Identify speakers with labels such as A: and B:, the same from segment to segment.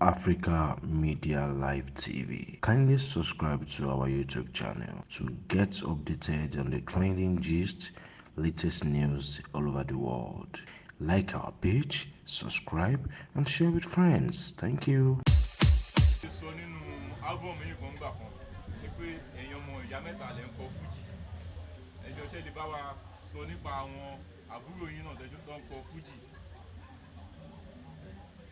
A: Africa Media Live TV. Kindly subscribe to our YouTube channel to get updated on the trending gist, latest news all over the world. Like our page, subscribe, and share with friends. Thank you.
B: Sọ nínú album yìí kan gbà kan ni pé ẹ̀yin ọmọ ìyá mẹ́ta lẹ́ ń kọ fújì. Ẹjọ́ ṣe lè bá wa sọ nípa àwọn àbúrò yín náà tẹ́jú tó ń kọ fújì?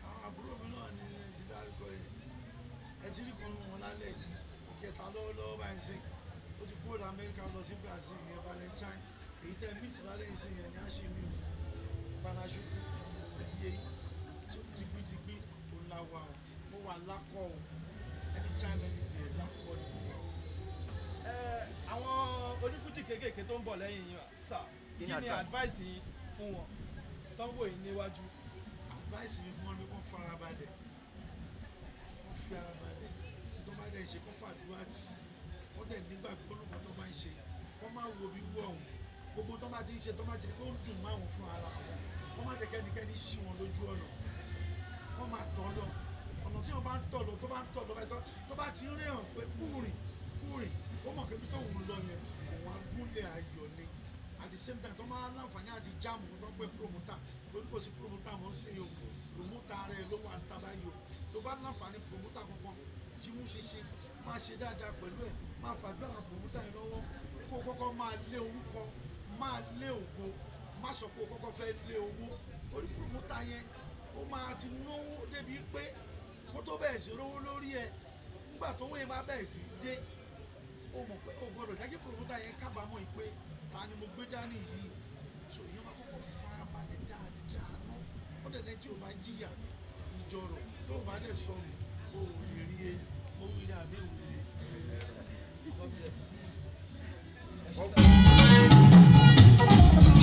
C: Àwọn àbúrò mi náà ni ẹ ti dárúkọ yìí. Ẹ ti rí kan nínú wọn lálẹ́ yìí. Ìkẹta lọ́wọ́lọ́wọ́ báyìí sí, ó ti kúrò lamẹ́ríkà lọ sí Brazil, ìyẹn Valentine. Èyí tẹ́ meet lálẹ́ yìí sí yẹn ní àṣemí o Banashuku. Ó ti yẹ yín tí digbidigbi tó ń la wa o. Mo wà lákọ̀ o, anytime, any day, lákọ̀ ni mo wà.
D: Ẹ àwọn onífújì kéékèèké tó ń bọ̀ lẹ́yìn yín wá sà, kí ni advice yín fún wọn tó ń wò yín níwájú?
C: Advice mi fún wọn ni kó farabalẹ̀, kó fi ara balẹ̀. Tó bá dẹ̀ ṣe, kó fàdúrà tì, kó dẹ̀ nígbàgbọ́ nǹkan tó bá ń ṣe, kó má wo bí wọ́ òun. Gbogbo tó bá ti ń ṣe, tó bá ti rí pé ó ń dùn máwọn fún ara wọn, kó má jẹ́ kẹ́nikẹ́ni ṣí wọn lójú ọ̀nà, kó máa tọ̀ lọ ọ̀nà tí wọ́n bá ń tọ̀ lọ. Tó bá ń tọ̀ lọ báyìí, tó bá ti ń rí hàn pé kúrìn kúrìn, ó mọ̀ kébi tó ń lọ yẹn, òun agúnlẹ̀ ayọ̀ ni. At the same time, tó máa láǹfààní àti jam tó ń pè promoter, torí kò sí promoter mọ́ sí o. Promoter rẹ̀ ló wà ń tábà yìí o. Tó bá láǹfààní promoter kankan tí ń ṣe ṣe, máa ṣe dáadáa pẹ̀lú ẹ̀, máa fàdúrà ran promoter yẹn lọ́wọ́. Kó o kọ́kọ́ máa lé orúkọ, máa lé ògo, má sọ pé o kọ́kọ́ fẹ́ lé owó, torí promoter yẹn, ó máa ti náwó débi pé kó tó bẹ̀rẹ̀ sí rówó lórí ẹ̀. Nígbà tó wọ́n yẹn bá bẹ̀rẹ̀ sí dé, ó mọ̀ pé o gbọ́dọ̀ jẹ́ kí promoter yẹn kábàámọ̀ yìí pé ta ni mo gbé dání yìí. So ìyẹn máa kọ́kọ́ farabalẹ̀ dáadáa ná. Ó dẹ̀ lẹ́yìn tí o bá jìyà ìjọrọ̀, tó o bá dẹ̀ sọnù, o ò lè rí e. Mo wí ní àbí ìwúre.
D: God bless you. Ẹ ṣé sà.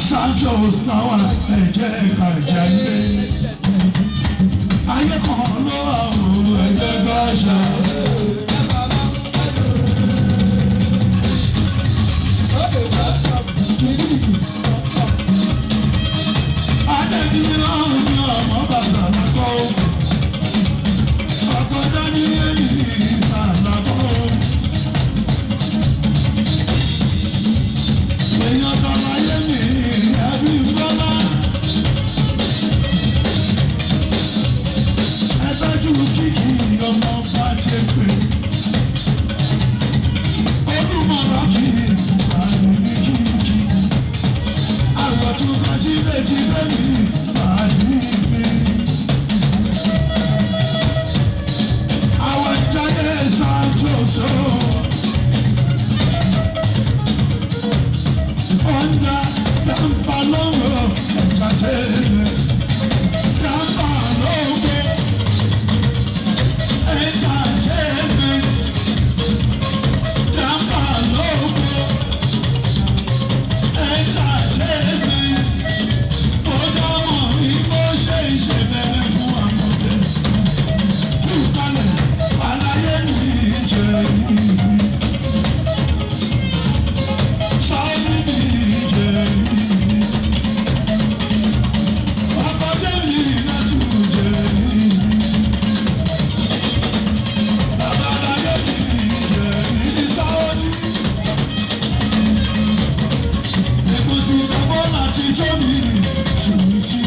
E: Santos náwà, ẹ̀jẹ̀ kàjẹ́ ayé kan ló wà ó, ẹ̀jẹ̀ gbàṣà. Adébíyí ní ọmọ bàṣà lákọ́, ọkọ̀ Dáníẹ́lì sàlákọ́. Èèyàn tọ́lá yé mi ẹbí bọ́lá. Ẹ tọ́jú kíkì ọmọ bá ti pè. Olúmọ̀rọ̀ kì í àdìrí kíkì. Àwọ̀ tún bá jí méjì bẹ́ẹ̀ mi pàdé mi. Àwọn jáde Santos o. Under Dambalongo Entertainment. Dambalongo Entertainment. Dambalongo Entertainment. Ó dámọ̀ bí mo ṣe ṣe bẹ̀rẹ̀ fún àmọ̀dé. Kúkalẹ̀ aláyé mi jẹ́ yìí. Sáyé mi jẹ́ yìí. Ọkọ̀ mi láti jẹ́ yìí. Bàbá aláyé mi jẹ́ yìí ní Sáwọ́dí. Èkó ti gbàgbọ́ láti jó mi. Sùwìtì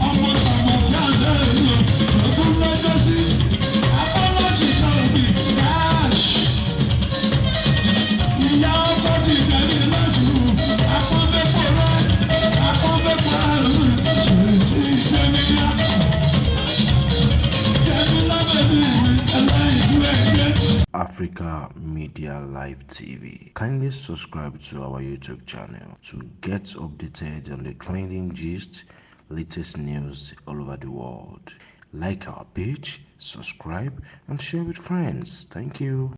E: ọmọ tàwọn kí á lè lò. Ṣògùn lọ́jọ́ sí. Apọ́lọ́ ti jọ mi káàṣì. Ìyá ọkọ ti tẹ̀lé lọ́sù. Akọ́bẹ́pọ̀ rẹ̀, akọ́bẹ́pọ̀ rẹ̀, ṣèṣì jẹ́mílá. Jẹ́mílá bẹ̀bí mi, ẹlẹ́yìí ẹgbẹ́.
A: Africa Media Live TV. Kindly subscribe to our YouTube channel to get updated on the trending gist, latest news all over the world. Like our page, subscribe, and share with friends. Thank you.